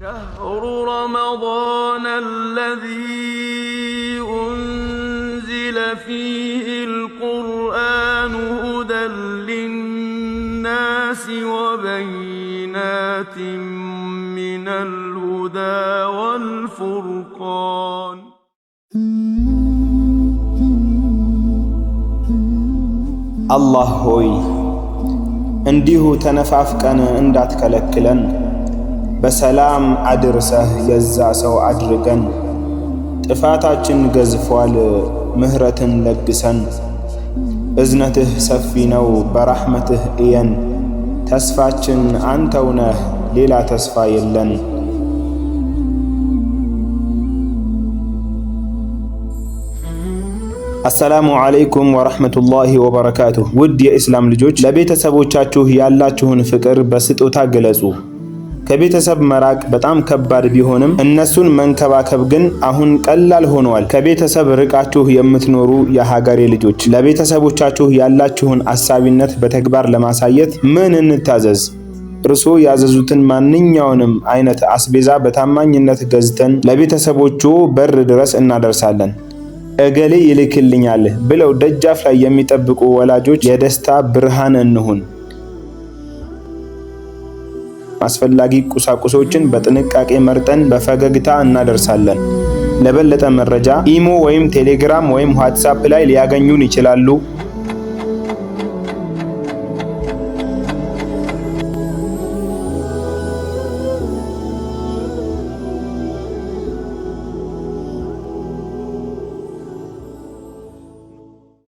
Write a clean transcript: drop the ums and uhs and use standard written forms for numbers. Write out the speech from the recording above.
شهر رمضان الذي أنزل فيه القرآن هدى للناس وبينات من الهدى والفرقان. አላህ ሆይ፣ እንዲሁ ተነፋፍቀን እንዳትከለክለን፣ በሰላም አድርሰህ የዛ ሰው አድርገን። ጥፋታችን ገዝፏል፣ ምህረትን ለግሰን። እዝነትህ ሰፊ ነው፣ በራሕመትህ እየን። ተስፋችን አንተው ነህ፣ ሌላ ተስፋ የለን። አሰላሙ ዓለይኩም ወረሕመቱላሂ ወበረካቱሁ። ውድ የኢስላም ልጆች፣ ለቤተሰቦቻችሁ ያላችሁን ፍቅር በስጦታ ግለጹ። ከቤተሰብ መራቅ በጣም ከባድ ቢሆንም እነሱን መንከባከብ ግን አሁን ቀላል ሆኗል። ከቤተሰብ ርቃችሁ የምትኖሩ የሀገሬ ልጆች፣ ለቤተሰቦቻችሁ ያላችሁን አሳቢነት በተግባር ለማሳየት ምን እንታዘዝ? እርስዎ ያዘዙትን ማንኛውንም አይነት አስቤዛ በታማኝነት ገዝተን ለቤተሰቦቹ በር ድረስ እናደርሳለን። እገሌ ይልክልኛል ብለው ደጃፍ ላይ የሚጠብቁ ወላጆች የደስታ ብርሃን እንሁን። አስፈላጊ ቁሳቁሶችን በጥንቃቄ መርጠን በፈገግታ እናደርሳለን። ለበለጠ መረጃ ኢሞ ወይም ቴሌግራም ወይም ዋትሳፕ ላይ ሊያገኙን ይችላሉ።